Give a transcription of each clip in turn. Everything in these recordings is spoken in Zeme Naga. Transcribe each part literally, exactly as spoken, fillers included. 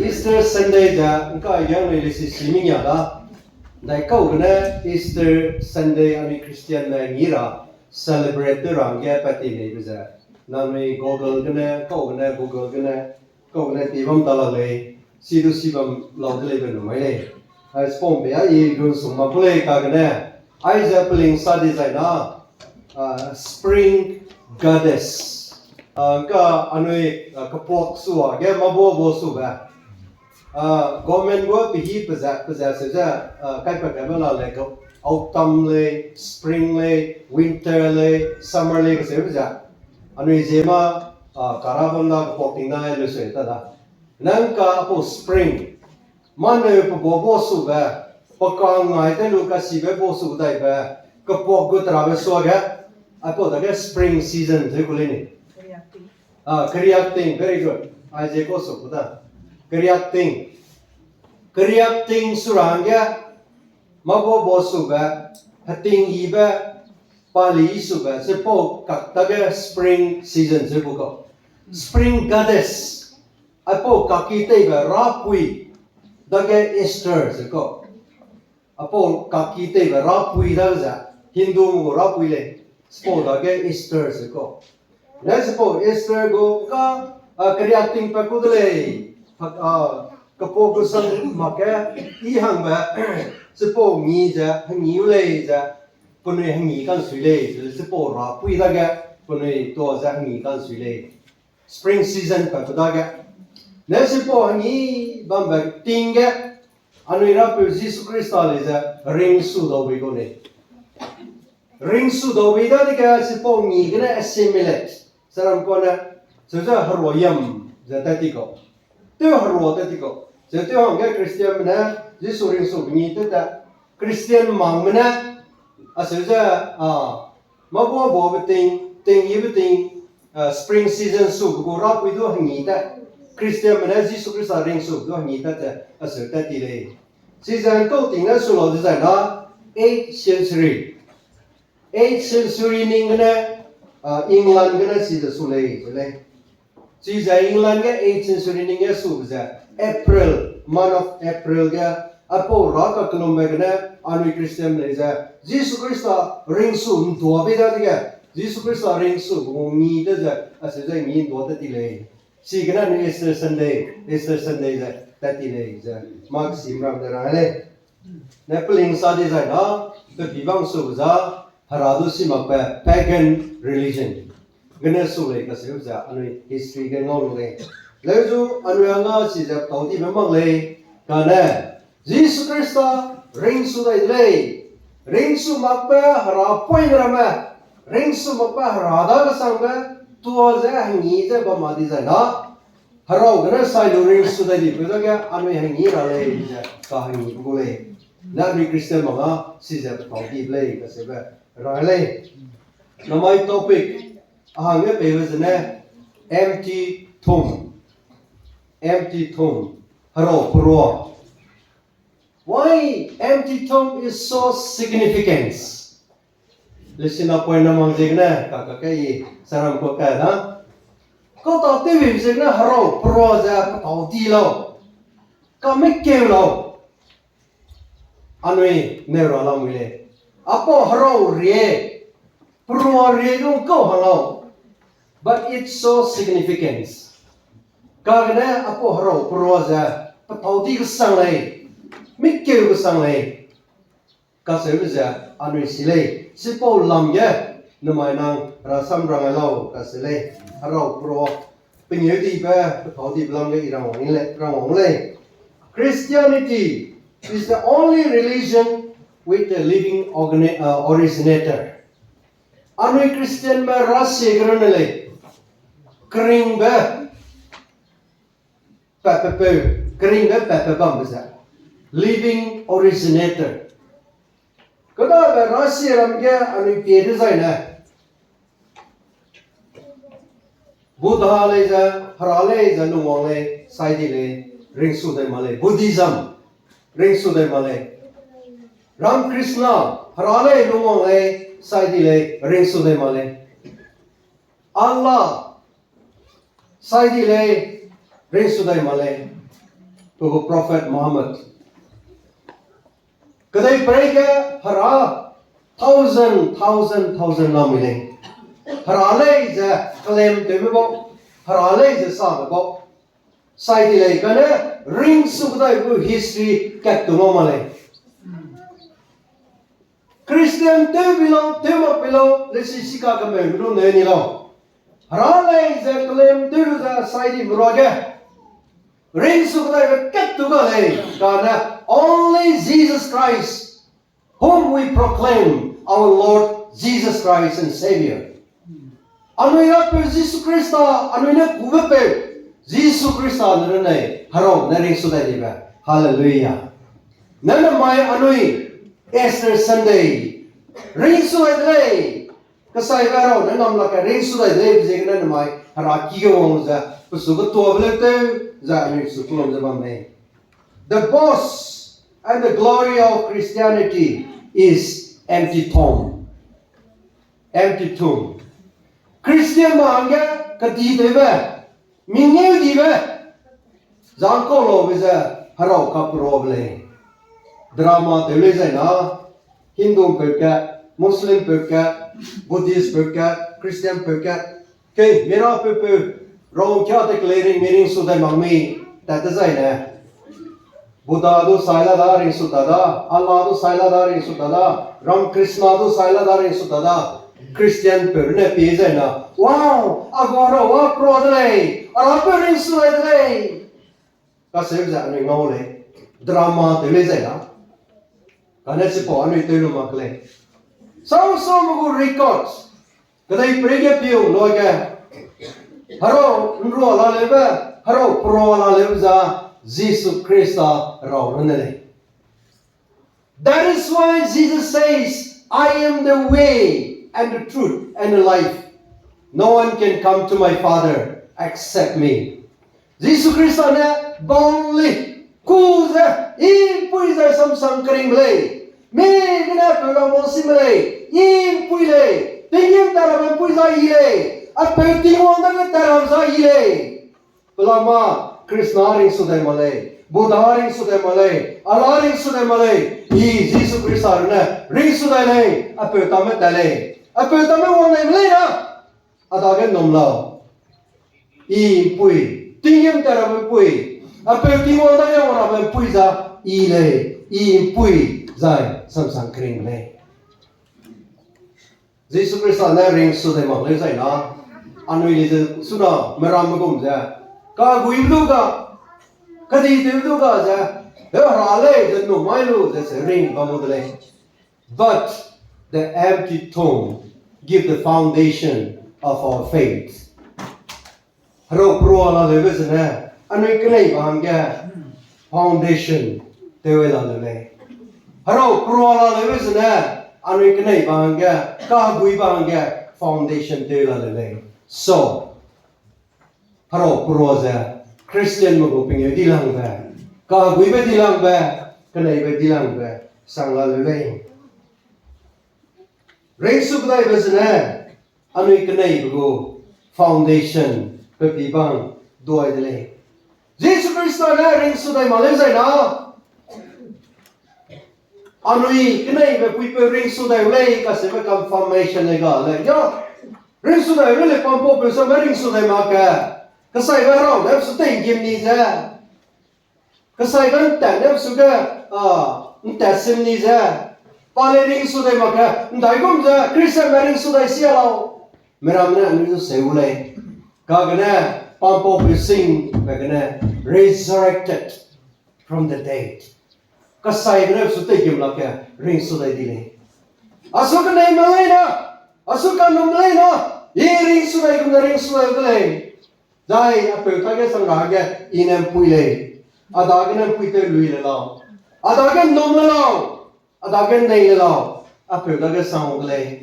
Easter Sunday ze ngka yang lei lesi si ming ya da. Dai kau gene Easter Sunday anui Christianme ngi ra celebrate tew ra hangge pat ti neibe ze, nangnui Google gene, kau gene, Google gene, kau gene ti bam ta la lei, si du si bam lau de lei be nu mai lei. Ai spong pe a i gun sung ma ku lei ka gene, aize peling sa di zai na, ah, Spring Goddess. Ah, ka anui, ah, kapuak sua ge mabuabuâ sube. Ah, government gu pehî pezat, pezat seu ze, ah, kaipat kaibe la lei, autumn lei, spring lei, winter lei, summer lei kaseube ze. Anui ziema, ah, kara bam da kapuak ting da lu seu ta da. Nang ka apau spring. Mâ neu pe buabuâ sube, pe ka ngai te lu kasibe buasu daibe, kapuak gu terabe suage, aipau dage spring season ze ku lei ni. Ah, keriak ting, very good. Aize kau su ku da. Keriak ting. Keriak ting su ra hangge, mabuabuâ sube, heting yibe, pali sube, chipau kak dage spring season ze ku kau. Spring goddess, aipau kaki teibe rapui, dage Easter ze kau. Aipau kaki teibe rapui dage ze, Hindu gu rapui lei, chipau dage Easter ze kau. Ne chipau Easter gu ka, ah, keriak ting pat ku de lei, ah, kapuak gu sang mak ge, i hangbe, chipau ngi ze, hengi u lei ze, penui hengi kansui lei ze, chipau rapui dage, penui tuâ ze hengi kansui lei. Spring season pat pe dage. Ne chipau hengi bambe ting ge, anui Rapeu Jisu Khrista lei ze ringsu dau bei kau lei. Ringsu dau bei dadege chipau ngi gene assimilate. Saram kane, cheu ze herua yam ze tat ti kau. Tew herua tat ti kau. Cheu tew hangge Christianme ne, Jisu ringsu ngi tew ta. Christian makme ne, acheu ze, ah, mabuabuâbe ting, ting yibe ting, ah, spring season sube gu rapui du hengi ta. Christianme ne Jisu Khrista ringsu du hengi ta ze, acheu tat ti lei. Chize ngkau ting ne su lau dezai na, eighth century. Eighth century ning gene, ah, England gene chize su lei, ze lei. Chize England ge eighth century ning ge sube ze, April, month of April ge, aipau ra kakellumbe gene, anui Christian lei ze, Jisu Khrista ringsu ntua bei dadege, Jisu Khrista ringsu gu ngi de ze, acheu ze ngi ntua tat ti lei. Chigene anui Easter Sunday, Easter Sunday ze tat ti lei ze, mâ kesim ram de ra lei. Ne peling sa dezai na, pe pi bang su za, hera du si makbe pagan religion gene su lei kaseu ze anui history ge ngau lu lei. Leu zu anui anga chize tau dibe mak lei, kane, Jisu Khrista ringsu dai de lei, ringsu makbe hera point ramme, ringsu makbe hera da kesangbe, tuâ ze hengi ze bam ma dezai na, herau gene sai lu ringsu dai dibe dage anui hengi ra lei ze kahengi gu lei. Ne anui Christian mak ga chize petau dibe lei kaseube ra lei. Namai topic a hangge peibe zene empty tomb. Empty tomb. Herau perua. Why empty tomb is so significant? Lesina point na mang ziegene, ka, ka, ka i, saram ku ka da. Kau tau tewbe ziegene herau perua ze petau di lau. Ka mekeu lau. Anui neu ra lamui lei. Aipau herau rie, perua rie du kau hang lau. But it's so significant. Kagene aipau herau perua ze petau di kesang lei, mikeu kesang lei. Kaseube ze anui si lei, chipau lam ge, namai nang rasam rangai lau, kase lei, herau perua, pengeu dibe, petau dibe lam ge i rangwang lei, rangwang lei. Christianity is the only religion with a living organi-, uh, originator. Anui Christianme rasie kerune lei, keringbe, patpepeu, keringbe patpe bambe ze, living originator. Kêdabe rasie ram ge anui pie dezaine, Buddha lei ze, hera lei ze, lungwang lei, sai di lei, ringsu dai ma lei. Buddhism, ringsu dai ma lei. Ramakrishna, hera lei, lungwang lei, sai di lei, ringsu dai ma lei. Allah, sai di lei, ringsu dai ma lei. pe gu Prophet Muhammad. Kedeiperei ge hera thousand, thousand, thousand lamui lei. Hera lei ze claim tewme bau, hera lei ze sabe bau. Sai di lei, kane ringsu kedai gu history kat tu ngau ma lei. Christian tew bi lau, tew mak bi lau, lesi sika kemeu lu ne ni lau. Hera lei ze claim tew lu ze sai di merua ge. Ringsu kedai be kat tu ga lei, kane only Jesus Christ, whom we proclaim our Lord Jesus Christ and Savior. Anui Rapeu Jisu Khrista, anui ne kube peu Jisu Khrista ne runne, herau ne ringsu dai dibe. Hallelujah. Nane mai anui Easter Sunday ringsu dai de lei. Kesaibe herau ne nam lak ge ringsu dai de lei, ziegene nane mai hera ki ge wang ze, pesu ketuabe leu tew ze anui su kelum ze bam lei. The boast and the glory of Christianity is empty tomb. Empty tomb. Christian ma hangge kedi tewbe, mengeu dibe, zangkau laube ze herau kaperuabe lei. Drama tew lei zai na, Hindu peu kat, Muslim peu kat, Buddhist peu kat, Christian peu kat, kei, mira peu peu, rau kia te kelei ring, mi ringsu dai mak mi, tat te zai ne. Buddha du sai la da ringsu ta da, Allah du sai la da ringsu ta da, Ram Krishna du sai la da ringsu ta da, Christian peu ne pi zai na, wow, a gu herau a pro de lei, a ra peu ringsu dai de lei. Kaseu ze anui ngau lei, drama tew lei zai na. Kane chipau anui tew lu mak lei. Sausaume gu record, kedeiperei ge piu lage, herau nrua la leube, herau perua la leube za, Jisu Khrista rau rune lei. That is why Jesus says, I am the way and the truth and the life. No one can come to my Father except me. Jisu Khrista ne bang lei, ku ze, i mpui ze samsang keringbe lei. Mi gene peu ra mosime lei, i mpui lei, tinggîm tat rabe mpui za i lei, apeu Tingwang dage tat ra za i lei. Pelama Krishna ringsu dai mak lei, Buddha ringsu dai mak lei, Allah ringsu dai mak lei, i Jisu Khrista rune ringsu dai lei, apeu tame tat lei, apeu tame wang lei me lei na. A dage nnum lau. I mpui, tinggîm tat rabe mpui, apeu Tingwang dage wang rabe mpui za i lei, i mpui zai samsang kering lei. Jisu Khrista ne ringsu dai mak lei zai na, anui lei ze suna meramme gum ze, kaguibe du ga, kedi tewbe du ga ze, heu hera lei ze nnum mai lu ze se ring bam mu de lei. But the empty tomb give the foundation of our faith. Herau perua la leube zene, anui keneibe hangge foundation tew la leu lei. Herau perua la leube zene, anui keneibe hangge, kaheguibe hangge foundation tew la leu lei. So, herau perua ze Christianme gu pengeu dilangbe, kaheguibe dilangbe, keneibe dilangbe sang la leu lei. Ringsu kedaibe zene, anui keneibe gu foundation pe pi bang duai de lei. Jisu Khrista ne ringsu dai mak lei zai na, anui keneibe puipeu ringsu dai lei, kaseube confirmation lei ga lei. Ya, ringsu dai lei, pampaupeu same ringsu dai mak ge, kesaibe herau ne su tei ngim ni ze, kesaibe ntat ne su ge, a, ntat sim ni ze, pa lei ringsu dai mak ge, ndaigum ze Christianme ringsu dai sia lau. Meramme ne anui zu seu lei. Kagene, pampaupeu sing, kagene, resurrected from the dead. Kesaibe ne su tei ngim lak ge ringsu dai di lei. A su kenei mak lei na, a su kanum lei na, i ringsu dai gum ne ringsu dai de lei. Zai apeu tage sang ra hangge i ne mpui lei. A dagene mpui tew lui le lau. A dage nnum le lau. A dage nei le lau. Apeu dage sang de lei.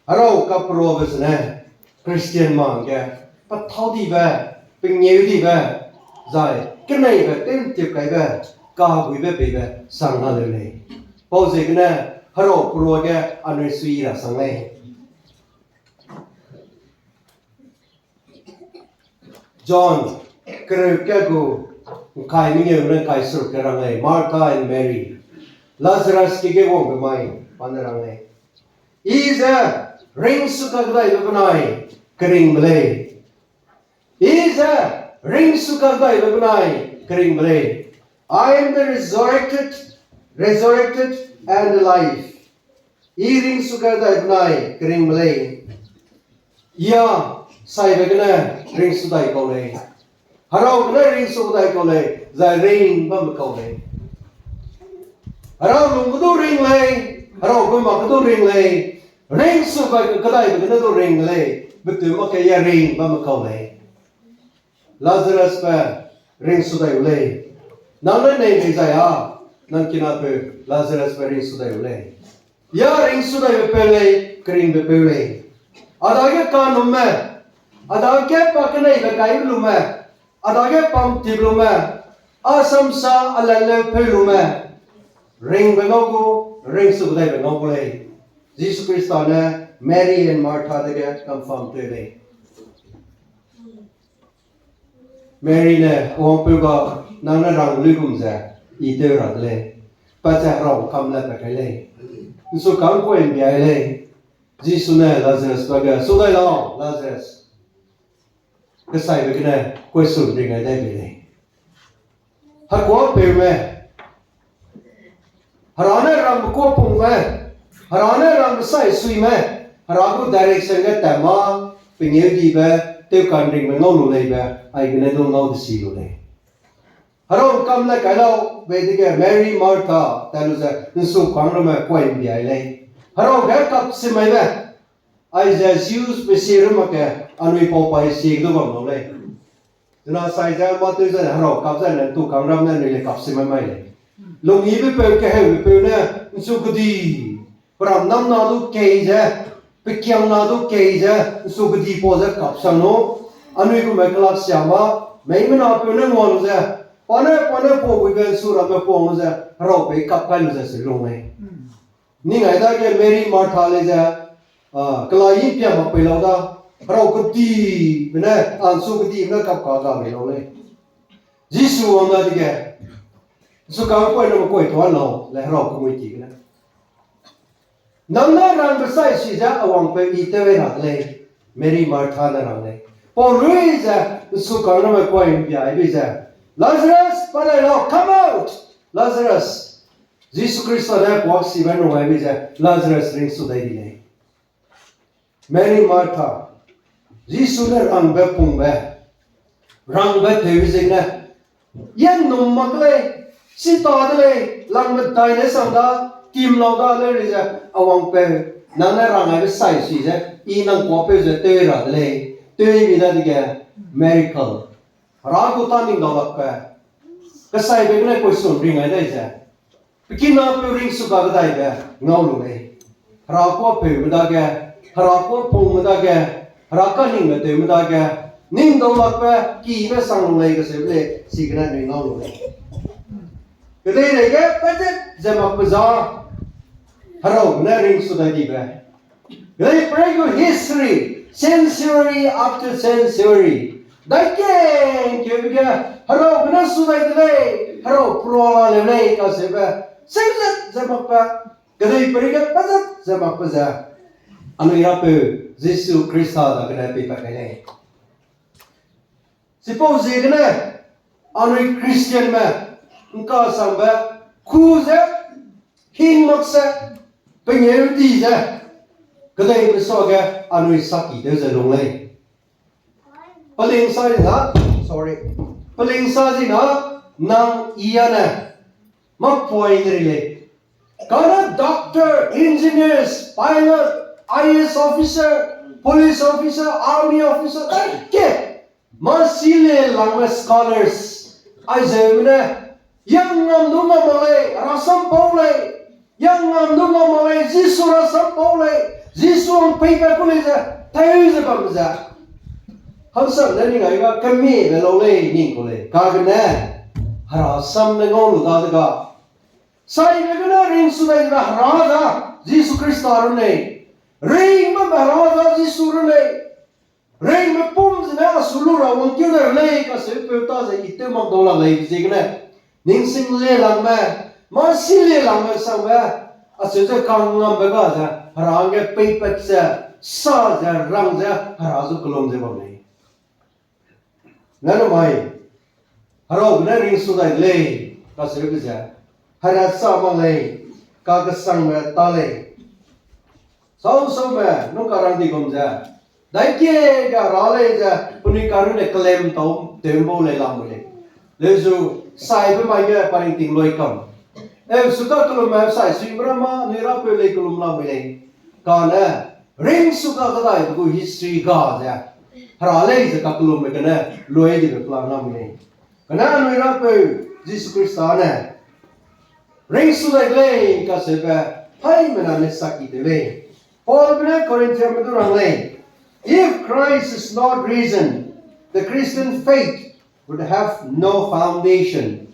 Herau kaperuabe zene, Christianme hangge, pethau dibe, pengeu dibe, zai keneibe tew'ntip kaibe, kaheguibe peibe sang la leu lei. Pau ziegene, herau perua ge anui sui ra sang lei. John, kereu kat gu, Nkai mengeu ne nkai seruk ge rang lei, Martha and Mary. Lazarus ki ge wangbe mai, pa ne rang lei. I ze ringsu kadaibe benai keringbe lei. I ze ringsu kadaibe benai keringbe lei. I am the resurrected, resurrected and the life. I ringsu kadaibe benai keringbe lei. Ya, saibe gene ringsu dai kau lei. Herau gene ringsu dai kau lei, zai ring bamme kau lei. Herau lungbe du ring lei, herau gu mak ge du ring lei, ringsu kadaibe gene du ring lei, betu mak ke ya ring bamme kau lei. Lazarusbe ringsu dai u lei. Nang ne nei lei zai a, nang kinapeu Lazarusbe ringsu dai u lei. Ya ringsu daibe peu lei, keringbe peu lei. A dage kanumme, a dage pa keneibe kaibe lume, a dage pamtip lume, a samsa a lanleu peu lume, ringbe ngau gu, ringsu daibe ngau gu lei. Jisu Khrista ne Mary and Martha dege confirm tew lei. Mary ne, a wangpeu ga, nang ne rang luigum ze I tew ra de lei. Pa ze herau kam le pa kai lei. Nsu kang kuai mbiai lei. Jisu ne Lazarusbe ge, su dai lau, Lazarus. Kesaibe gene question ring ai dai bei lei. Hekuapeume, Hera ne rangbe kuapungme, Hera ne rangbe saisuime, Hera gu direction ge tat ma, pengêudibe, tewkanringbe ngau lu leibe, aigene du ngau desi lu lei. Herau kam le kai lau bei dege Mary, Martha tat lu ze nsu kang ramme kuai mbiai lei. Herau ge kap simaibe, aize Jews pe sie ru mak ge, anui pau pai sie du bam lau lei. Zena sai ze mâ tew zene herau kap zene ntu kang ram ne anui le kap simai mai lei. Lungyibe peu, keheube peu ne nsu kedi, peram namna du kei ze, pekiangna du kei ze, nsu kedi pau ze kap sang lu, anui gume kelak sia ma, meimena peu ne ngua lu ze, pa ne, pa ne pau buibe nsu ramme pau lu ze, herau pei kap kai lu ze se lung lei. Ning ai dage Mary, Martha lei ze, kelai yi pia mak pei lau da, herau kedibe ne, a nsu kedibe ne kap ka ga mei lau lei. Jisu wang dadege, nsu kang kuai ramme kuai tuan lau, le herau kemui ki gene. Nang ne rangbe saisui ze a wangpeu I tew ra de lei, Mary, Martha ne rang lei. Pau lui ze, nsu kang ramme kuai mbiai bei ze, Lazarus, pa dai lau, come out! Lazarus, Jisu Khrista ne kuaksibe nung ai bei ze, Lazarus ringsu dai di lei. Mary, Martha, Jisu ne rangbe pungbe, rangbe tewbe ziegene, yannum mak lei, sita de lei, langmedai ne sang da, tim lau da leu lei ze, a wangpeu, nang ne rang aibe saisui ze, I nang kuapeu ze tew ra de lei, tew bi dadege, miracle. Hera gu tâ ning dau lakbe, kesaibe gene question ring ai dai ze, pe kinapeu ringsu kadaibe ngau lu lei. Hera kuapeume dage, Hera kuapungme dage, Hera kaningbe tewme dage, ning dau lakbe kibe sang lu lei kaseube lei, chigene anui ngau lu lei. Kedeirei ge pezet ze makbe za, herau ne ringsu dai dibe. Lei prei gu history, century after century, daikengkeube ge, herau gene su dai de lei, herau pruala leu lei kaseube, sezet ze makbe, kedei perei ge pezet ze makbe ze, anui Rapeu Jisu Khrista dagene peipat kai lei. Chipau ziegene, anui Christianme, ngkasangbe, ku ze, hing mak se, pengeu di ze, kedeibe suage, anui saki tew ze lung lei. Pelingsa zina, sorry. Pelingsa zina, nang I â ne, mâ poi ne ri lei. Kane doctor, engineers, pilot, I A S officer, police officer, army officer, ke, mâ si le langme scholars, aizeume ne, yangngam du ngam mak lei, rasam pau lei, yangngam du ngam mak lei, Jisu rasam pau lei, Jisu wang peipat ku lei ze, teu ze bam ze. Hangsang ne ning aiga kemiebe lau lei ning ku lei. Kagene, herasam ne ngau lu dadege, saibe gene ringsu dai ra Hera da, Jisu Khrista runne. Ringme Hera da, Jisu runne. Ringme pum ne a su lu ra wangkeu dai lei kaseupeu ta ze i tew mak dau lak lei ziegene, ningsing le langme, masi le langme sangbe, acheu ze kangngambe ga ze, Hera hangge peipat ze, sa ze, rang ze, Hera zu kelum ze bam lei. Nane mai, Hera gene ringsu dai de lei, kaseube ze, Hera sa mak lei, kakesangbe ta lei. Sau saume, nung karang di gum ze, daikie ga ra lei ze, penui karune kelem tau tewbau lei lamui lei. Leuzu, saibe mai ge paringting loi kam. E, suka kelum me sai sui bra ma, anui rapeu lei kelum lamui lei. Kane, ringsu ga kedaibe gu history ga ze, Hera lei ze kakelumbe gene, loi dibe plan lamui lei. Kane anui rapeu, Jisu Krista ne, ringsu dai de lei kaseube, haimena ne saki de lei. Paulbe ne Corinthianme du rang lei, If Christ is not risen, the Christian faith would have no foundation.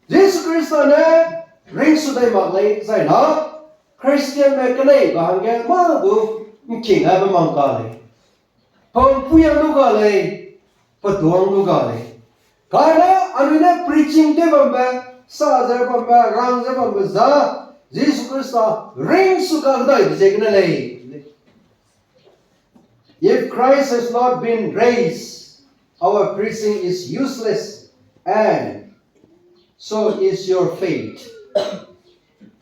Jisu Krista ne ringsu dai mak lei zai na, Christianme keneibe hangge mâ du ’ngking aibe mang ka lei. Pau ’mpuiang du ga lei, peduang du ga lei. Kane anui ne preaching tew bambe, sa ze bambe, rang ze bambe za, Jisu Krista ringsu ga kedaibe ziegene lei. If Christ has not been raised, our preaching is useless, and so is your faith.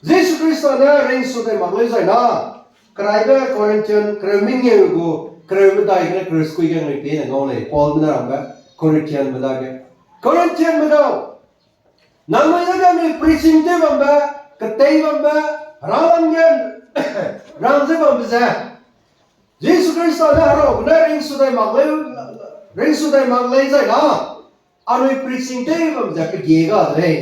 Jisu Krista ne ringsu dai mak lei zai na, keraibe Corinthian kereu mengeu gu, kereu medai gene kereu sekui ge anui pie ne ngau lei, Paulbe ne rangbe Corinthianme dage. Corinthianme dau, nangnui dage anui preaching tew bambe, ketei bambe, ralam ge rang ze bambe ze, Jisu Krista ne Hera gene ringsu dai mak lei, ringsu dai mak lei zai na, anui preaching tew bam ze pegie ga de lei.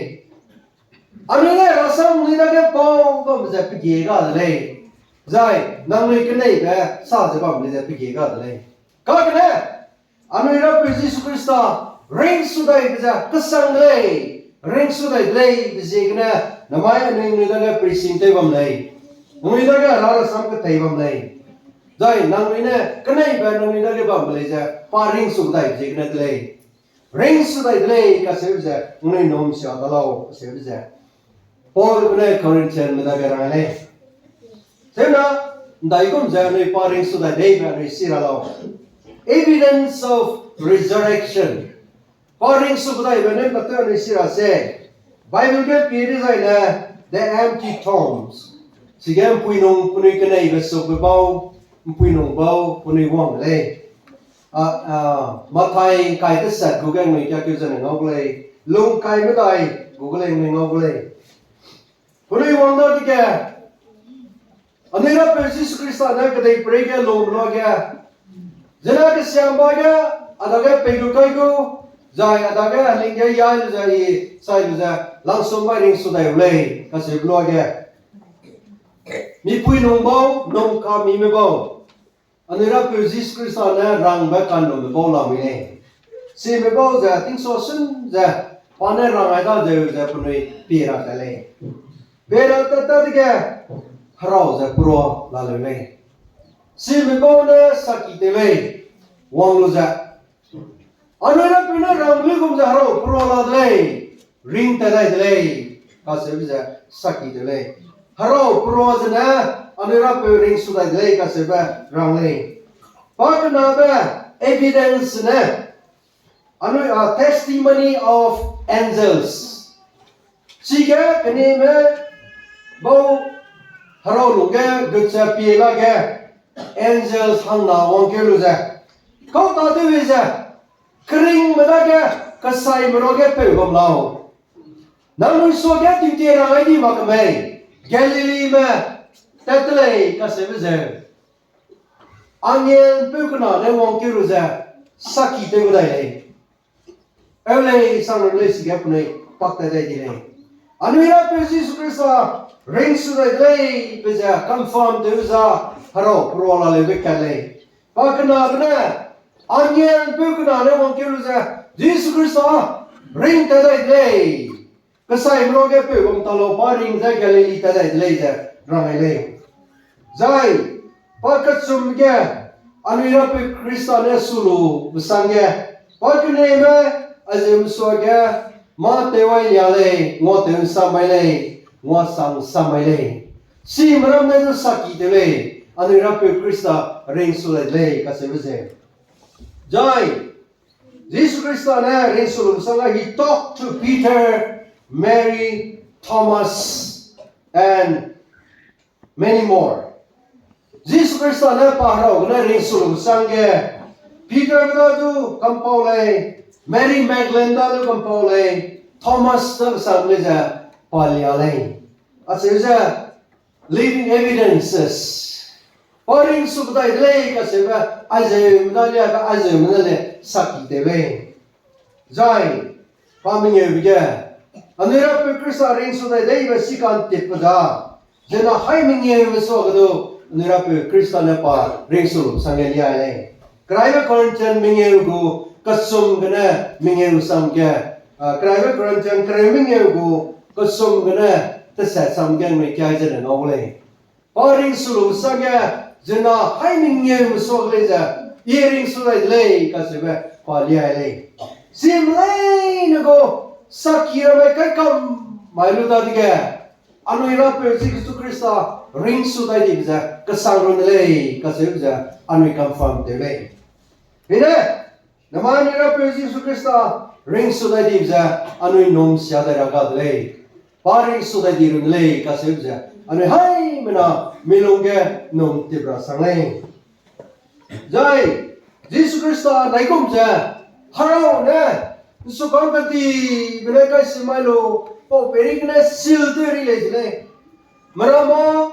Anui ne rasam nui dage pau bam ze pegie ga de lei. Zai nangnui keneibe sa ze bam lei ze pegie ga de lei. Kagene, anui rapeu Jisu Krista ringsu daibe ze kesang de lei, ringsu dai de lei be ziegene, namai anui nui dage preaching tew bam lei. Nangnui dage Hera rasam ketei bam lei. Zai nangnui ne keneibe nangnui dage bambe lei ze pa ringsu daibe ziegene de lei. Ringsu dai de lei kaseube ze, nangnui num sia da lau kaseube ze, Paulbe ne Corinthianme dage rang lei. Zena, ’ndaigum ze anui pa ringsu dai deibe anui si ra lau. Evidence of resurrection. Pa ringsu kedaibe ne kate anui si ra se. Bible ge pie dezaine, the empty tombs. Chige ’mpuinung penui keneibe sukbe bau, ’mpuinung bau penui wang de lei. A, a, Mathai ’ngkai tesat gu ge anui kiakeu zene ngau gu lei, lungkai medai gu ge lei anui ngau gu lei. Penui wang dadege, anui rapeu Jisu Krista ne kedeiperei ge lung luage, zena kesiamba ge, a dage pei lu kai gu, zai a dage heling ge yai lu ze i chai lu ze, langsum mai ringsu dai gu lei kaseube luage, mipui nung bau, nung kamime bau, anui rapeu Jisu Krista ne rangbe kanumbe bau lamui lei. Chime bau ze tingsua sun ze, pa ne rang ai da zeu ze penui pie ra tat lei. Pie ra tat dadege, herau ze perua la leu lei. Chime bau ne saki tew lei, wang lu ze, anui rapeu ne rang luigum ze herau perua la de lei, ring tat dai de lei, kaseube ze saki tew lei. Herau perua zene, anui rapeu ringsu dai de lei kaseube rang lei. Pa kenabe evidence ne, anui a testimony of angels. Chige kenime bau herau lungge gutse pie lage, angels hangna wangkeu lu ze, kau tâtewbe ze, keringme dage, kesaime ruage peu bam lau. Nangnui suage tingtie rang ai di mak kemei, Galileme tat de lei kaseube ze, angelpeu kena ne wangkeu lu ze, saki tew gu dai lei. Eu lei, sang lei, chige penui pak tat dai di lei. Anui rapeu Jisu Krista ringsu dai de lei be ze confirm tew za, herau perua la leube kat lei. Pa kenabe ne, angelpeu kena ne wangkeu lu ze, Jisu Krista ring tat dai de lei. Kesaime ruage peu bam ta lau, pa ring ze Galili tat dai de lei ze rang ai lei. Zai, pa kechum ge, anui Rapeu Khrista ne su lu besang ge, pa keneime, a zeu mesuage, mâ tew ai lia lei, ngua tew nsam mai lei, ngua sang nsam mai lei. Chime ram ne du saki tew lei, anui Rapeu Khrista ringsu lei lei kacheube ze. Zai, Jisu Khrista ne ringsu lu besang ge, he talked to Peter, Mary, Thomas, and many more. Jisu Khrista ne pa herau gene ringsu lu besang ge, Peter da du kampau lei, Mary Magdalene da du kampau lei, Thomas da besang lei ze pa lia lei. Acheu ze living evidences. Pa ringsu kedai de lei kacheube, aizeume da lia, aizeume ne le saki tew lei. Zai, pa mengeube ge, anui Rapeu Khrista ringsu dai deibe si ka'ntipbe da, zena hai mengeume suage du, anui Rapeu Khrista ne pa ringsu lu besang ge lia lei. Keraibe Corinthian mengeu gu kesum gene mengeu sam ge, a, keraibe Corinthian kereu mengeu gu kesum gene tesat sam ge anui kiai zene ngau lei. Pa ringsu lu besang ge, zena hai mengeume suage lei ze, I ringsu dai de lei kacheube pa lia lei. Chime leine gu saki ramme kai kam mai lu dadege, anui Rapeu Jisu Khrista ringsu dai dibe ze kesang run de lei kacheube ze anui confirm tew lei. Hine, namai anui Rapeu Jisu Khrista ringsu dai dibe ze anui num sia dai ra ga de lei. Pa ringsu dai di run de lei kacheube ze anui haimena milung ge num tip ra sang lei. Zai, Jisu Khrista naigum ze, herau ne, nsukang kedibe ne kai si mai lu, pau peri gene seal tew ri lei de lei. Merama,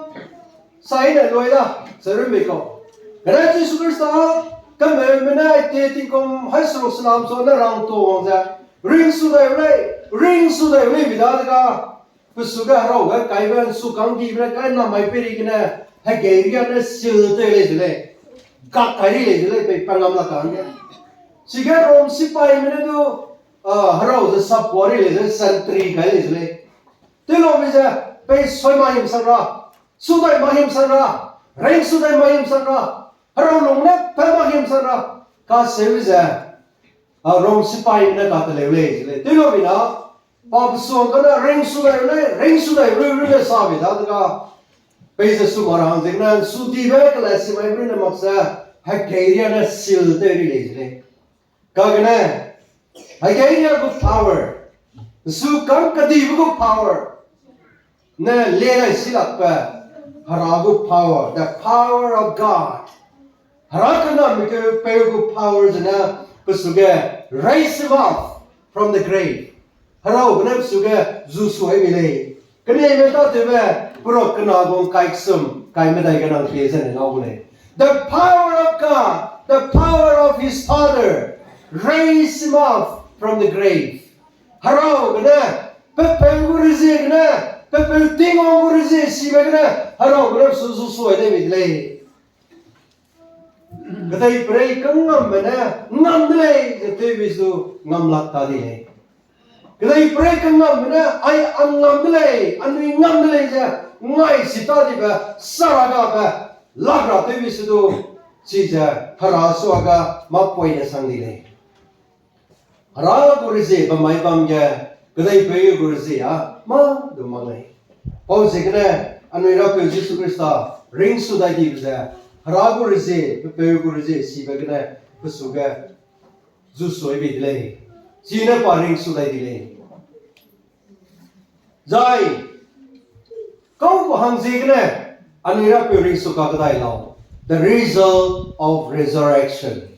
saine lui da, serun mei kau. Gene Jisu Khrista, kemeume ne aite tingkum hai seruk senam chu ne rangtuâ wang ze, ringsu dai lei, ringsu dai lei mi dadege, pe su ge herau ge kaibe nsukang dibe ne kai namai peri gene, hegei ria ne seal tew lei de lei. Gak kai ri lei de lei, pei pa ngam la kangge. Chige Rom sipaime ne du, a, herau ze sapua ri lei ze sentry kai lei de lei. Tewlobi ze, pei soi ma him sang ra, su dai ma him sang ra, ringsu dai ma him sang ra, herau lung ne pe ma him sang ra, kacheube ze, a, Rom sipaime ne kateleu lei de lei. Tewlobi na, pa pesuang gene ringsu dai lei, ringsu dai rui rui le sabe dadege, peize su ma ra hang ziegene, su dibe kela si mai rui ne mak ze, hegei ria ne seal tew ri lei de lei. Kagene, hegei ria gu power, nsukang kedibe gu power, ne le dai si lakbe, Hera gu power, the power of God. Hera kena mi keu peu gu power zene, pe su ge raise him up from the grave. Herau gene pe su ge zu suai mi lei. Keneime tatewbe, perok kena gu kai kesum, kai medai ge nang pie zene ngau lei. The power of God, the power of his Father, raise him up from the grave. Herau gene, pe peu gu rezie gene, pe peu Tingwang gu rezie sibe gene, herau gene su zu suai de mi de lei. Kedeiperei kangamme ne ngam de lei ze tewbi zu ngam lak ta di lei. Kedeiperei kangamme ne ai a ngam de lei, anui ngam de lei ze ngai si ta dibe, sa ra gabe, lak ra tewbi se du, chize Hera suage mâ poine sang di lei. Hera gu rezie bam mai bam ge, kedeipeu gu rezie a mâ du mak lei. Pau ziegene, anui Rapeu Jisu Khrista ringsu dai dibe ze, Hera gu rezie, pe peu gu rezie sibe gene, pe su ge zu suai bei de lei. Chine pa ringsu dai di lei. Zai, kau gu hang ziegene, anui Rapeu ringsu kakedai lau. The result of resurrection.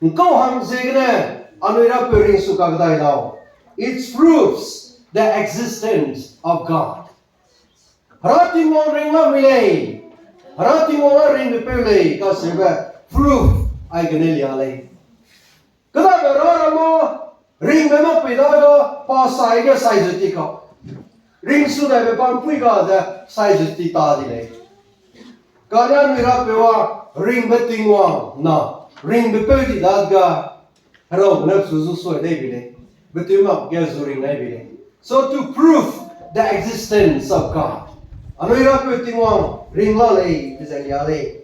Nkau hang ziegene, anui Rapeu ringsu kakedai lau. It proves the existence of God. Hera Tingwang ring lamui lei. Hera Tingwang a ringbe peu lei, kacheube proof aigene lia lei. Kedabe ra ra ma, ringbe mak pei dage, pa sai ge sai ze ti kau. Ringsu daibe pa mpui ga ze sai ze ti ta di lei. Kane anui Rapeu a ringbe Tingwang na, ringbe peu di dadege, Hera ne pe su zu suai dei bi lei. Betew mak ge zu ring dai bi lei. So to prove the existence of God, anui Rapeu Tingwang ring la lei, ze lia lei.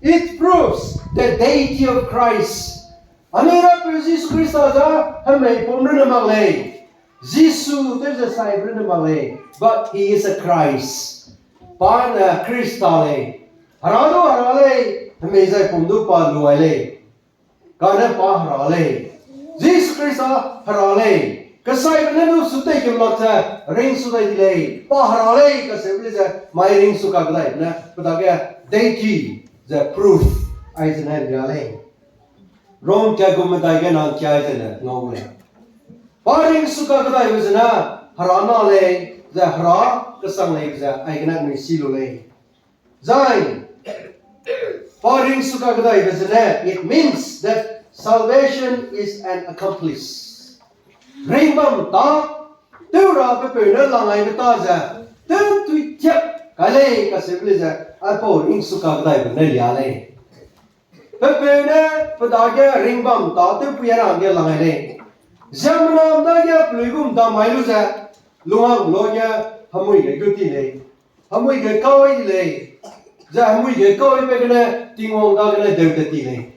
It proves the deity of Christ. Anui Rapeu Jisu Khrista za hemei pum runne mak lei. Jisu tew ze sai runne mak lei. But he is a Christ. Pa ne Khrista lei. Hera du Hera lei. Hemei zai pum du pa luai lei. Kane pa Hera lei. Jisu Khrista Hera lei. Kesaibe ne du su tei kim lak ze ringsu dai di lei. Pa Hera lei kaseube lei ze mai ringsu ka kedai ne pe dage deity ze proof ai zene ria lei. Rom kat gu medai ge nang kia ai zene ngau lei. Pa ringsu ka kedaibe zene Hera na lei, ze Hera kesang lei ze aigene anui si lu lei. Zai, pa ringsu ka kedaibe zene, it means that salvation is an accomplice. Ringbam ta, tew ra pe peu ne lang aibe ta ze, tew tui tiak kai lei kaseube lei ze, aipau ringsu ka kedaibe ne lia lei. Pe peu ne pe dage ringbam ta tewpui a ra hangge lang ai lei. Ziemmename dage pelui gum dam mai lu ze, lunghang luage hemui ge gu ti lei. Hemui ge kau i di lei. Ze hemui ge kau ibe gene Tingwang dagene deu te ti lei.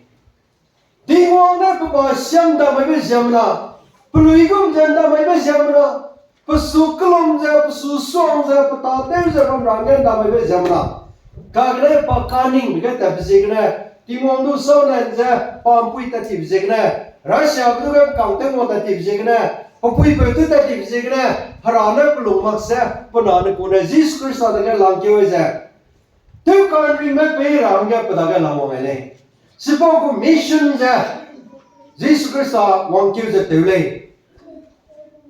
Tingwang ne pe ba siam dam maibe ziemmena, pelui gum ze dam maibe ziemmena, pe su kelum ze, pe su suang ze, pe tatew ze bam ra hangge dam maibe ziemmena. Kagene pa kaningbe ge tatbe ziegene, Tingwang du sau nan ze, pa mpui tat tibe ziegene, Russiabe du ge kang tew ngua tat tibe ziegene, pe puipeu tew tat tibe ziegene, Hera ne pe lung mak ze, pe na ne ku ne Jisu Khrista dage langkeu ze, tew kanringme pei ra hangge pe dage lang wang ai lei. Chipau gu mission ze Jisu Khrista wangkeu ze tew lei.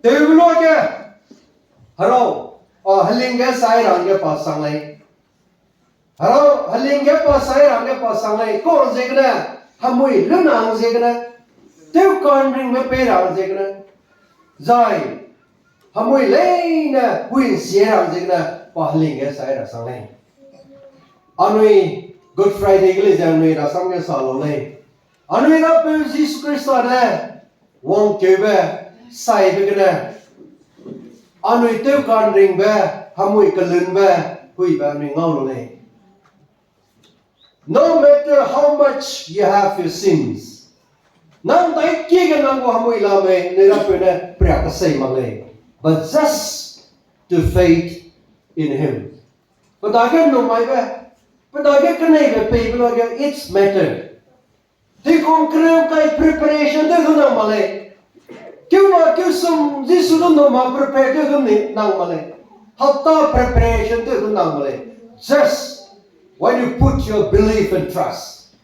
Tewbe luage, Hera, a, heling ge sai ra hangge pa sang lei. Hera, heling ge pa sai ra hangge pa sang lei. Kau ziegene, hemui lun hang ziegene, tew kanringme pei ra hang ziegene, zai hemui leine pui nsie ra hang ziegene, pa heling ge sai ra sang lei. Anui Good Friday ge lei ze anui rasam ge sa lau lei. Anui Rapeu Jisu Khrista ne wangkeube saibe gene, anui tew kanringbe, hemui kelunbe, puibe anui ngau lu lei. No matter how much you have your sins, nang dai kie ge nang gu hemui la mei, ne Rapeu ne pria kesei mak lei. But just to faith in him. Pe dage numaibe, pe dage keneibe peibe luage, it's matter. Tingkum kereu kai preparation tew du nang mak lei. Keu na keu sum Jisu du numa prepare tew du ni nang mak lei. Hapta preparation tew du nang mak lei. Just when you put your belief and trust,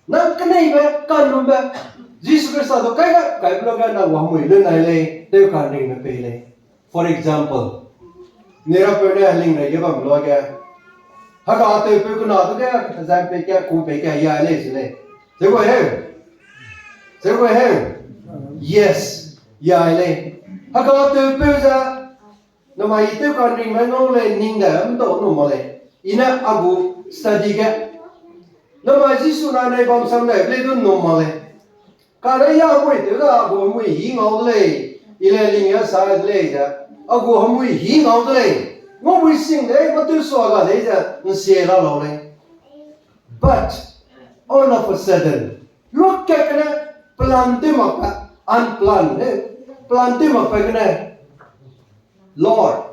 nang keneibe, kanumbe, Jisu Khrista du kai ga, kaibe luage nang wang mui lun nai lei, tew kanringbe pei lei. For example, ne Rapeu ne heling rei ge bam luage, hega tewpeu kena du ge, zan pei ka, ku pei ka, ya lei se lei. Zeu gu heu? Zeu gu heu? Yes, ya lei. Hega tewpeu ze, namai tew kanringme ngau lei, ning de mdau nu mak lei. I ne a gu study ge, namai Jisu na nei bam sam dai lei du nu mak lei. Kane ya hemui tew da a gu hemui hî ngau de lei, i le ling ya sa de lei ze, a gu hemui hî ngau de lei, ngaumui sing de, mâ tew sua ga lei ze, nsie la lau lei. But all of a sudden, luakatne plan tew makbe, unplanned, eh, plan tew makbe gene, Lord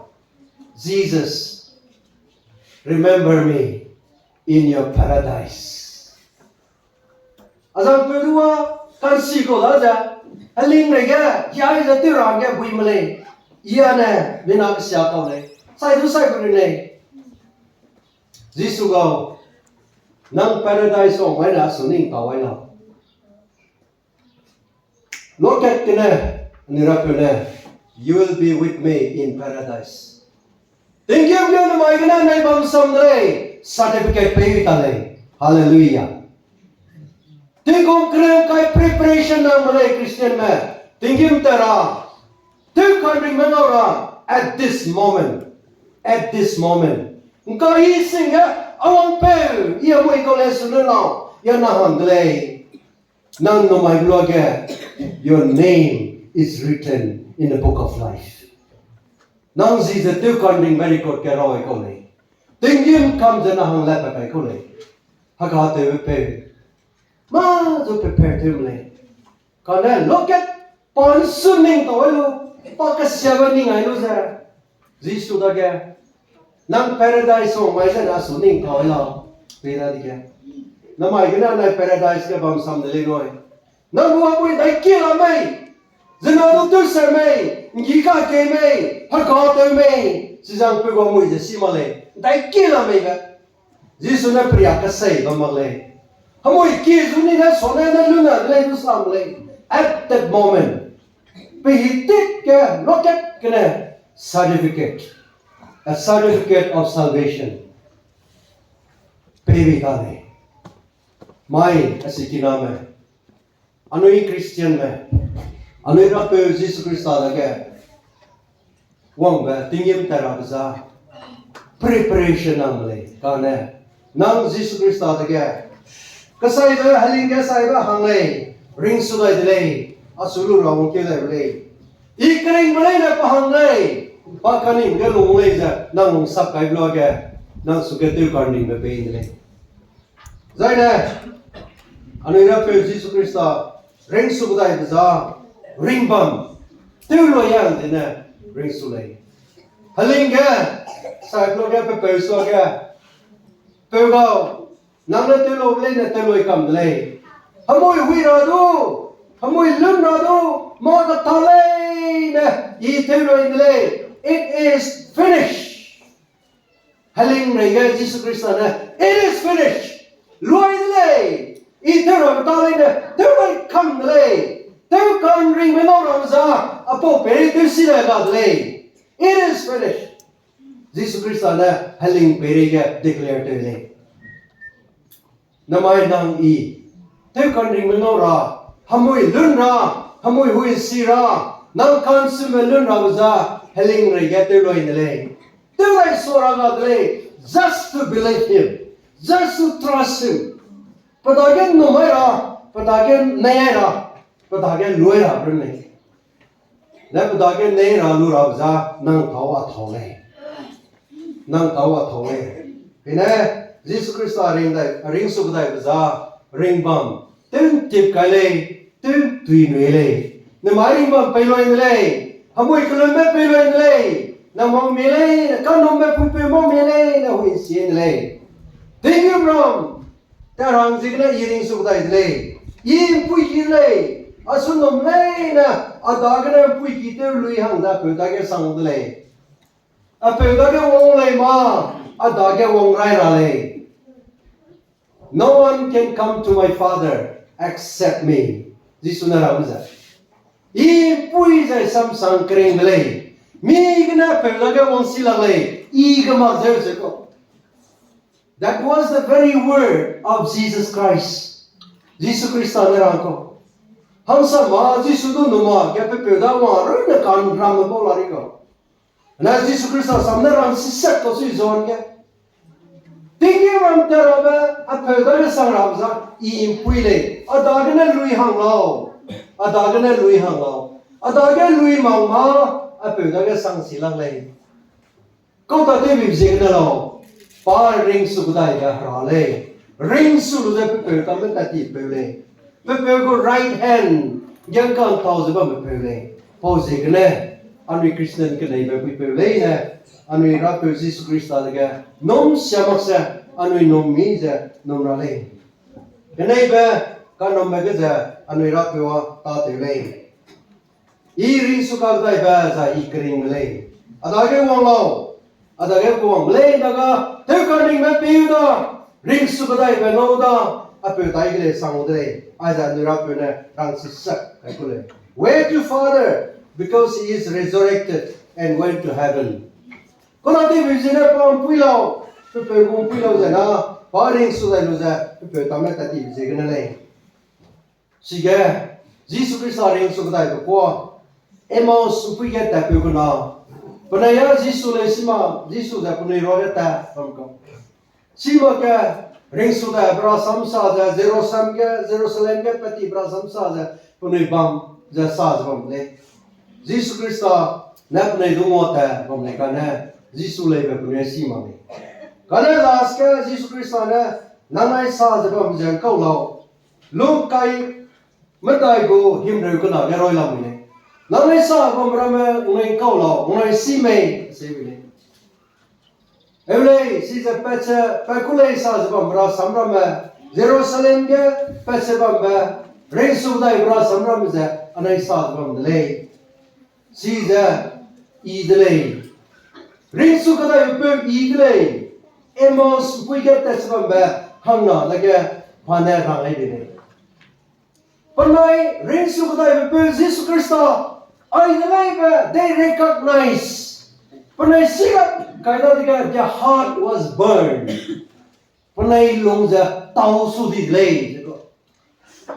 Jesus, remember me in your paradise. Azangpeu du a, kansi kau da ze, heling rei ge, hiai ze tew ra hangge bui me lei, i a ne, mina kesia kau lei, sai du sai gu ri lei. Jisu gau, nang paradise wang wai na su ning kau wai lau. Luakatne, anui Rapeu ne, you will be with me in paradise. Tinggîm ge namai gene nei bam sam de lei, certificate pei ta lei. Hallelujah. Tingkum kereu kai preparation nang me lei Christianme. Tinggîm ta ra, tew kanringme ngau ra, at this moment, at this moment, ngkai sing ge, a wangpeu, i a mui kau lei su ne lau, ya na hang de lei. Nang numai luage, your name is written in the book of life. Nang zi ze tew kanringbe record ke rau ai kau lei. Tinggîm kam ze na hang lat pa kai kau lei. Hega tewbe peu. Mâ zu pe peu tew lei. Kane loket pa su ning tau ai lu, pa kesiabe ning ai lu ze. Jisu dage, nang paradise wang mai ze na su ning tau ai lau. Pe dadege, namai gene anai paradise ge bam sam de lei nui. Nang gu hemui ’ndaikie la mei, zena du tew se mei, ’nggi kakei mei, hega tew mei, chizang pe gu hemui ze si mak lei, ’ndaikie la mei be. Jisu ne peria kesei bam mak lei. Hemui ki zu ni ne sone ne luna de lei du sam lei. At that moment, pe hi tik ge loket gene certificate, a certificate of salvation pei bei ta lei. Mai, a sikiname, anui Christianme, anui Rapeu Jisu Khrista dage wangbe tinggîm tat rabe za preparation nang lei. Kane nang Jisu Khrista dage, kesaibe, heling ge saibe hang lei, ringsu dai de lei, achu lu ra wangkeu dai de lei. I keringbe leine pa hang lei, pa kaningbe ge lung lei ze nang lungsak kaibe luage, nang suge tew kanringbe pei de lei. Zaine, anui Rapeu Jisu Khrista ringsu kedaibe za ringbam tew lu yang zene ringsu lei. Heling ge saibe luage pe peu suage, peu gau, nang ne tew lu leine tew lui kam de lei. Hemui hui ra du, hemui lun ra du, mâ keta leine i tew lui de lei. It is finished. Heling rei ge Jisu Khrista ne, it is finished. Lui de lei. I tew ra keta leine tew lui kam de lei. Tew kanringbe ngau ra za, apau peirei tew si dai ga de lei. It is finished. Jisu Khrista ne heling peirei ge declare tew lei. Namai nang i tew kanringbe ngau ra, hemui lun ra, hemui hui si ra, nang kansume lun rabe za heling rei ge tew lui de lei. Tew lai sua ra ga de lei, just to believe him, just to trust him. Pe dage ’nnum ai ra, pe dage nei ai ra, pe dage lui ra runne. Ne pe dage nei ra lu rabe za nang tâu a tâu lei. Nang tâu a tâu lei. Pene Jisu Khrista ring dai, ringsu kedaibe za ringbam tew ’ntip kai lei, tew ’ntui nui lei. Nemai ringbam pei lui de lei, hemui kelunbe pei lui de lei. Nang mau mie lei, ne kanumbe puipeu mau mie lei, ne hui ’nsie de lei. Tinggîmram, ta rang ziegene i ringsu kedai de lei. I ’mpuiki de lei. Asu ’nnum leine, a dagene ’mpuiki tew lui hang ze apeu dage sang de lei. Apeu dage wang lei ma, a dage wang rai ra lei. No one can come to my Father except me. Jisu ne rang ze, i ’mpui zai samsang keringbe lei. Mi gene apeu dage wang si lak lei, i ge mak zeu ze kau. That was the very word of Jesus Christ. Jisu Khrista ne rang kau. Hangsam ma Jisu du numa ge pe peu da wang runne kanramme bau la ri kau. Na Jisu Khrista sam ne rang sisak kau sui John ge. Tinggîmram ta rabe apeu dage sang rabe za i ’mpui lei. A dagene lui hang lau. A dagene lui hang lau. A dage lui mak ma, apeu dage sang si lak lei. Kau tatewbe ziegene lau, pa ringsu kedaibe Hera lei. Ringsu lu ze pe peu tamme tat ti peu lei. Pe peu gu right hand ge ka'ntau ze bamme peu lei. Pau ziegene, anui Christian keneibe puipeu leine, anui Rapeu Jisu Khrista dege num sia mak ze, anui num mi ze num ra lei. Keneibe, kanumbe ge ze, anui Rapeu â tâtew lei. I ringsu kadaibe zai i kering de lei. A dage wang lau. A dage kawang lei daga, tew kanringbe piu da, ringsu kadaibe ngau da, apeu dai ge lei sang de lei. Aize anui Rapeu ne rang sisak kai ku lei. Way to Father, because he is resurrected and went to heaven. Kau na tewbe ziegene pa ’mpui lau, pe peu gu ’mpui lau ze na, pa ringsu dai lu ze pe peu tamme tat tibe ziegene lei. Chige, Jisu Khrista ringsu kedaibe kuâ, Emmaus ’mpui ge tatpeu kena, penai â Jisu lei si ma, Jisu ze penui ruage tat bam kau. Chimakge, ringsu daibe rasam sa ze, Jerusalem ge, Jerusalem ge pat tibe rasam sa ze, penui bam ze sa ze bam lei. Jisu Khrista ne penui du ngua tat bam lei kane, Jisu leibe penui si mak lei. Kane last ge Jisu Khrista ne Nang nai sa ze bam ze ngkau lau. Lungkai medai gu himreu kena ge roi lam mui lei. Nang nai sa bam ramme ngai ngkau lau, ngai si mei, se mui lei. Eu lei, si ze pat ze, pat ku lei sa ze bam ra sam ramme, Jerusalem ge pat ze bambe, ringsu dai ra sam ramme ze, anai sa ze bam de lei. Si ze, i de lei. Ringsu kedaibe peu i de lei. Emmaus mpui ge tat ze bambe, hangna dage, pa ne rang ai de lei. Penai ringsu kedaibe peu Jisu Khrista, ai de leibe, they recognize. Penai siga, kai dadege, their heart was burned. Penai lung ze tau su di de lei, ze ka.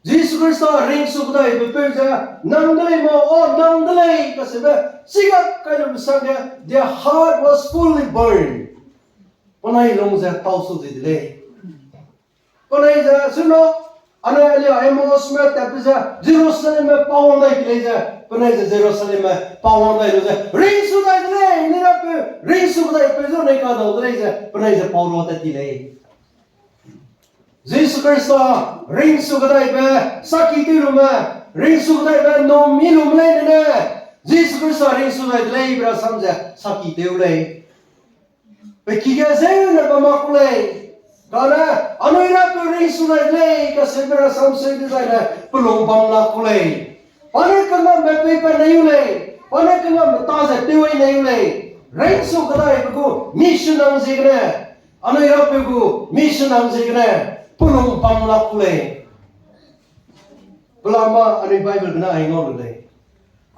Jisu Khrista ringsu kedaibe peu ze, nang de lei ma, o, nang de lei, kaseube, siga kai lu sang ge, their heart was fully burned. Penai lung ze tau su di de lei. Penai ze, suno, ane alia Emmausme tatbe ze, Jerusalemme pa wang dai ke lei ze, penai ze Jerusalemme pa wang dai lu ze, ringsu dai de lei, ni rapeu, ringsu kedaibe peu zu nei kadau de lei ze, penai ze pau rua tat ti lei. Jisu Khrista, ringsu kedaibe, saki tew lume, ringsu kedaibe, num mi lume lei ne, Jisu Khrista ringsu dai de lei, be rasam ze, saki tew lei. Pe ki ge zene bam mak ku lei. Kane, anui rapeu ringsu dai de lei, kaseube rasam seu dezaine, pelung bam lak ku lei. Pa ne kangambe peipat nei u lei. Pa ne kangambe ta ze tew ai nei u lei. Ringsu kedaibe gu mission hang ziegene, anui rapeu gu mission hang ziegene, pelung bam lak ku lei. Pelama anui Bible gene ai ngau lu lei.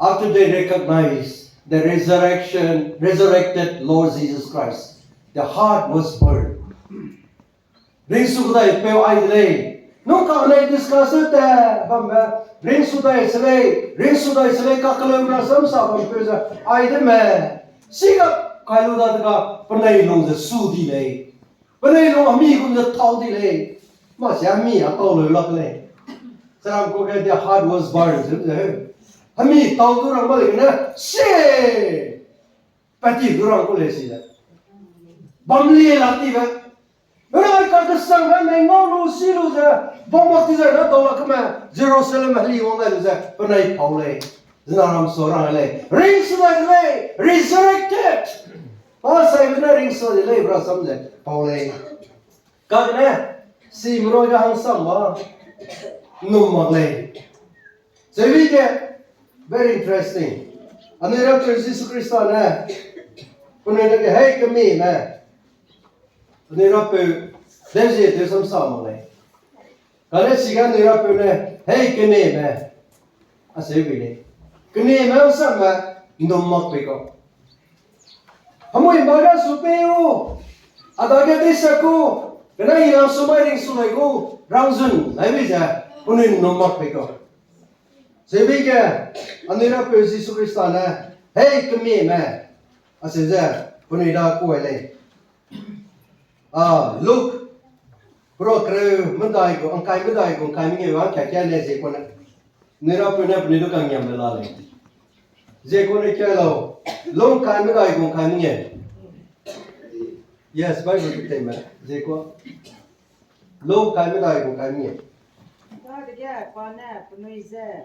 After they recognized the resurrection, resurrected Lord Jesus Christ, the heart was burned. Ringsu kedai peu ai de lei. Nung ka anai discuss te bambe, ringsu dai se lei, ringsu dai se lei, kakeleu rasam sa bam peu ze, ai de me. Siga kai lu dadege, penai lung ze su di lei. Penai lung hemi gum ze tau di lei. Mâ sia hemi a tau leu lak lei. Serang ku ge their heart was burned, ze ze. Hemi tau du rang ba lei gene, se! Pati du rang ku lei si ze. Bam lie lak ti be. Penai kakesang ge nei ngau lu si lu ze. Bam mak ti ze na tau lak keme. Jerusalem heli wang dai lu ze. Penai pau lei. Zena ram su rang lei. Ringsu dai lei. Resurrected. Pa saibe ne ringsu de lei, be rasam ze pau lei. Kagene, si merua ge hangsam ba, num mak lei. Seube ge, very interesting. Anui rapeu Jisu Khrista ne, penui dage hei kememe. Anui rapeu, dezietew sam sa mak lei. Kane chige anui rapeu ne, hei kememe. Aseube lei. Kememe sambe, num mak pei kau. Hemui ba ga su pei u, a dage deisa ku, kena i langsumai ringsu lai gu, rangzun, nai bei ze, penui num mak pei kau. Seube ge, anui rapeu Jisu Khrista ne, hei kememe, aseu ze, penui da kuai lei. A, Luk, pro kereu medai gu, ngkai medai gu, ngkai mengeu a kia kia ne zie kune. Anui rapeu ne penui du kangiambe la lei. Zie kune kia lau, Luk ngkai medai gu, ngkai mengeu. Yes, Bible teime, zie ku. Luk ngkai medai gu, ngkai mengeu. Dadege pa ne penui ze,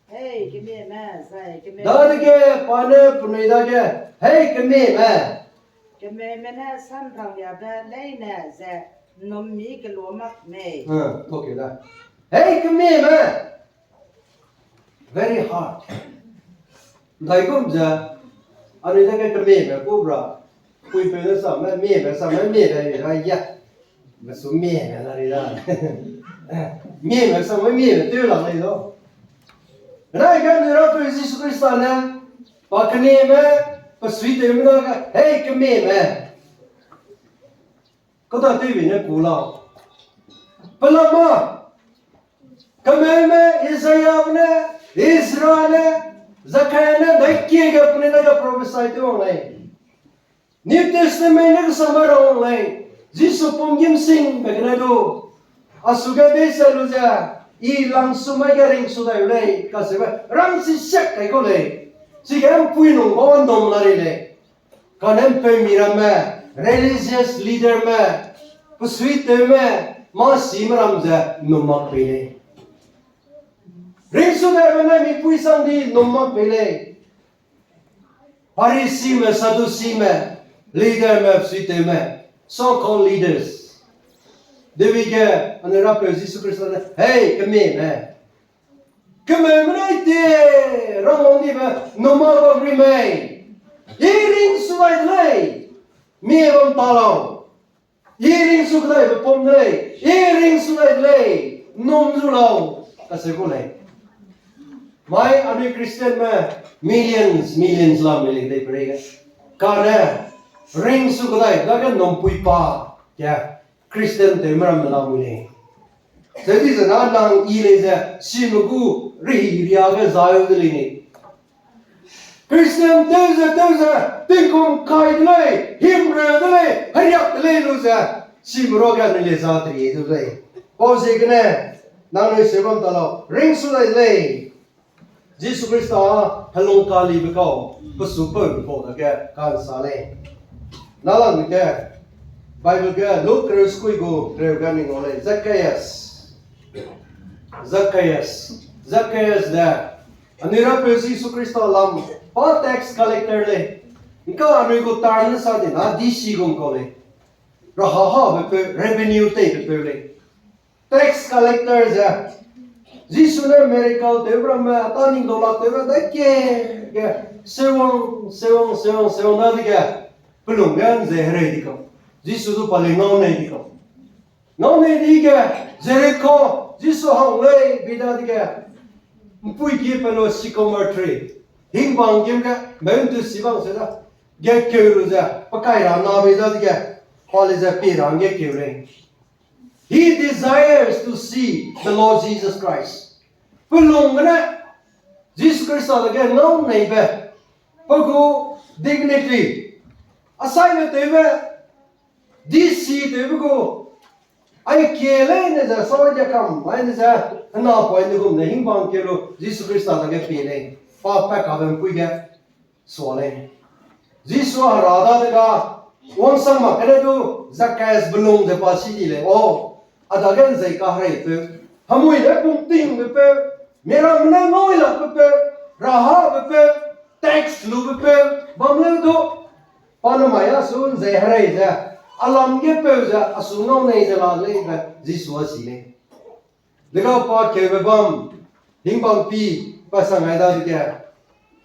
hei kememe, zai kememe. Dadege pa ne penui dage, hei kememe. Kememe ne samrangliabe leine ze, nnum mi kelua mak mei. Hei kememe. Very hard. Ndaigum ze, anui dage kememe ku bra. Puipeu ne same, meme same, meme ra ya. Mesu meme la ri da. Meme same, meme tew la lei lo. Rai ga anui rapeu Jisu Khrista ne, pa keneme, pe suitewme dage, hei kememe. Kau da tewbe ne ku lau. Pelama, kememe Isaiah ne, Ezra ne, Zechariah ne, dai kie ge penui dage prophesy tew wang lei. New Testament ne kesangme ra wang lei. Jisu pum gîm singbe gene du. A suge deisa lu ze, i langsumai ge ringsu dai lei, kaseube rangsi siak kai kau lei. Chige mpui nung bau ndom la rei lei. Kane mpeumi ramme, religious leaderme, Pe suitewme, mâ sime ram ze ’nnum mak pei lei. Ringsu daibe ne mipui sang di ’nnum mak pei lei. Pharisime, Sadusime, leaderme, pe suitewme, so-called leaders. Dege, anui Rapeu Jisu Khrista ne, hei, kememe. Kememe nai te, rangwang dibe, ’nnum mak bam ri mei. I ringsu dai de lei, mi bam ta lau. I ringsu kedaibe pum de lei, I ringsu dai de lei, ’nnum zu lau, kacheu gu lei. Mai anui Christianme millions, millions lam mi lei dei perei ge. Kane, ringsu kedai dage ’nnumpui pa, ge, Christian tewme ramme lamui lei. Zedi zena nang i lei ze, sime gu, rihi riage zai de lei ni. Christian tew ze tew ze, tingkum kai de lei, himreu de lei, heriak de lei lu ze, sime ruage anui le za terie de lei. Pau ziegene, nangnui seu bam ta lau, ringsu dai de lei. Jisu Khrista, helung kalibe kau, pe su peu kau dage, ka'nsa lei. Nalangbe ge, Bible ge, Luke kereu sekui gu, kereu ge ning ngau lei, Zacchaeus. Zacchaeus. Zacchaeus ne, anui Rapeu Jisu Khrista lam, pa tax collector lei. ’Ngka anui gu term ne sa di na, D C gum kau lei. Raha habepeu, revenue teibepeu lei. Tax collector ze. Jisu ne miracle tewbe ramme, ta ning daulak tewbe dai ke, ge, sewang, sewang, sewang, sewang dadege, pelung ge ’nzei herei di kau. Jisu du pa lei ngau nei di kau. Ngau nei dege, Jericho, Jisu hang lei, bi dadege, ’mpuiki pe lu sycamore tree, hingbang gim ge, meuntu sibang se da, ge keu lu ze, pe kai ra na bei dadege, pa lei ze pi ra hangge keu lei. He desires to see the Lord Jesus Christ. Pelung gene, Jisu Khrista dage ngau neibe, pe gu dignity, asaibe tewbe, D C tewbe gu, ai kie leine ze, sawai dia kam, aine ze, hena poine gum ne hingbang keu lu, Jisu Khrista dage pie lei, pa pat kabe ’mpui ge, sua lei. Jisu hera dadege, wangsang mak gene du, Zacchaeus belung ze pa si di lei, o, a dage ’nzei kahereipeu, hemui ne pungtingbepeu, miramme ne ngaulakbepeu, rahabepeu, tax lubepeu, bam leu du, pa namai a su ’nzei herei ze, a lam ge peu ze, a su ngau nei ze la lei be, Jisu a si lei. Dega pa keube bam, hingbang pi, pa sang ai dadege,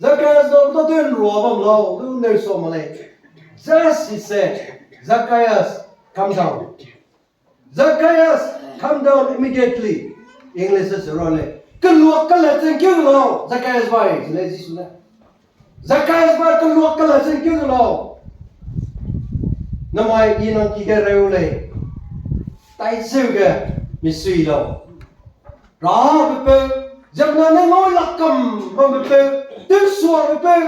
Zacchaeus, nang ta tew ’nrua bam lau, du neu sua mak lei. Just he said, Zacchaeus, come down. Zacchaeus, come down immediately. English se rua lei. Keluak kela chengkeu lau, Zacchaeus bai, lei Jisu ne. Zacchaeus bai keluak kela chengkeu lau. Namai i nang ki ge reu lei. Taizeu ge misui lau. Rahapeu, ziemmena ne ngaulak kam bampeu, tewsuapeu,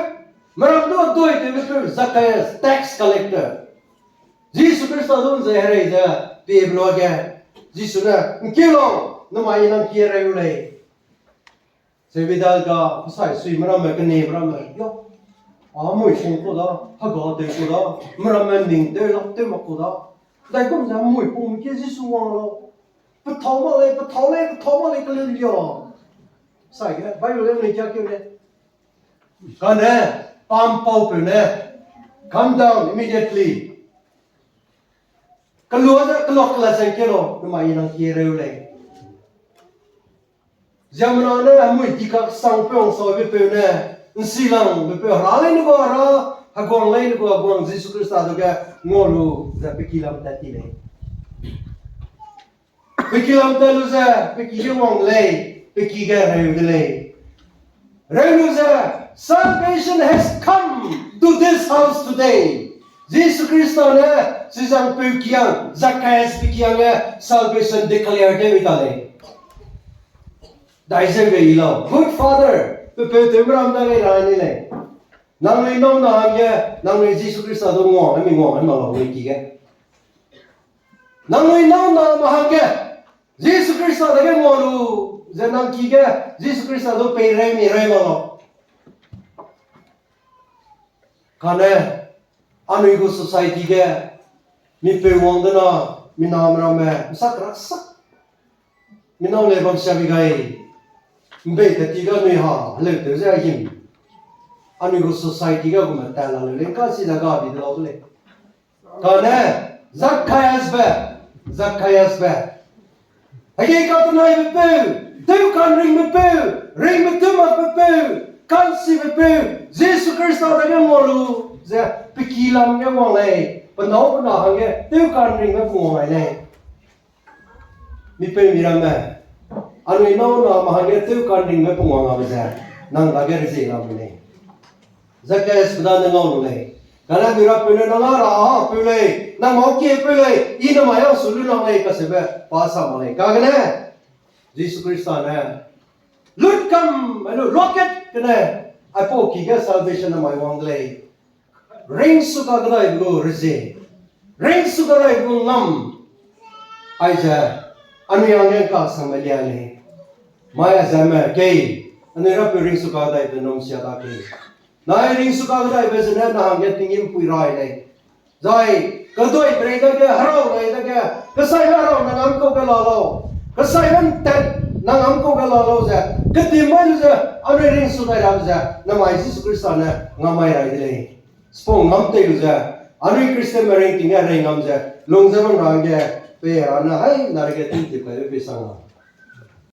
meram du doi tewbepeu, Zacchaeus, tax collector. Jisu Khrista du ’nzei herei ze, piebe luage, Jisu ne, ’ngkeu lau, namai i nang ki reu lei. Zebedai ga, pesai sui meramme, kene meramme, yo. A mui pung ku da, hega tew ku da, meramme ning tew lak tew mak ku da. Daigum ze mui pung ke Jisu wang lau. Pethau mak lei, pethau lei, pethau mak lei, kelu lia. Sai ge, Bible ge ne kia keu lei. Kane, pampaupeu ne, come down immediately. Keluak ze, keluak kela chengkeu lau, namai i nang ki reu lei. Ziemmena ne, hemui dikak sangpeu, ’nsabepeu ne, ’nsilangpeu, hera leine gua hera, heguang leine gua heguang Jisu Khrista dage ngau lu ze pe ki lam tat ti lei. Pe ki lam tat lu ze, pe ki ge wang lei, pe ki ge reu de lei. Reu lu ze, salvation has come to this house today. Jisu Khrista ne, chizangpeu kiang, Zacchaeus pe kiangge, salvation declare tew ta lei. Daizeu ge i lau, good father, pe peu tew meram dage ra ni lei. Nangnui nâu na hangge, nangnui Jisu Khrista du nguang, mi nguang, ma lau, mi ki ge. Nangnui nâu na ma hangge, Jisu Khrista dage ngua lu, ze nang ki ge, Jisu Khrista du pei rei mi rei ma lau. Kane, anui gu society ge, mipeu wang de na, Mina meramme, nsak raksak. Mina lei bam siabi gai. Mbei te ti ga nui ha, heleu tew ze a him. Anui gu society ga gu me ta la leu lei, ka si da ga bi de lau de lei. Kane, Zacchaeus be, Zacchaeus be. Hege ka tenai be peu, tew kan ring be peu, ring be tew mak be peu, kan si be peu, Jisu Krista dage ngua lu, ze, pe ki lam ge wang lei, pe nâu pe na hangge, tew kan ring be pe ngua ngai lei. Mi peu mi ramme, anui nâu na ma hangge tew kan ring be pe ngua ngabe ze, nang dage rezie lam lei. Zacchaeus pe dane ngau lu lei. Kane mi rapeu ne nang a ra a peu lei, nang mau kie peu lei, i namai a su lu lang lei, kaseube pa sa mak lei. Kagene, Jisu Krista ne, lut kam, ai lu, luakat gene, aipau ki ge salvation namai wang de lei. Ringsu kakdaibe gu rezie, ringsu kakdaibe gu ngam, aize, anui hangge kasangme lia lei. Mai a zeme kei, anui rapeu ringsu kakdaibe num sia da kei. Nai ringsu kakdaibe zene na hangge tinggîmpui rai lei. Zai, kedaibe rei dage, herau rei dage, kesaibe herau nang ngam kau ge la lau. Kesaibe ntat nang ngam kau ge la lau ze, kedimai lu ze, anui ringsu dai rabe ze, namai Jisu Krista ne ngamai rai de lei. Spong ngam tei lu ze, anui Christianme ringting ge rei ngam ze, lung ze bam ra hangge, pei ra ne hai, na rege tingtip kaibe pei sang lau.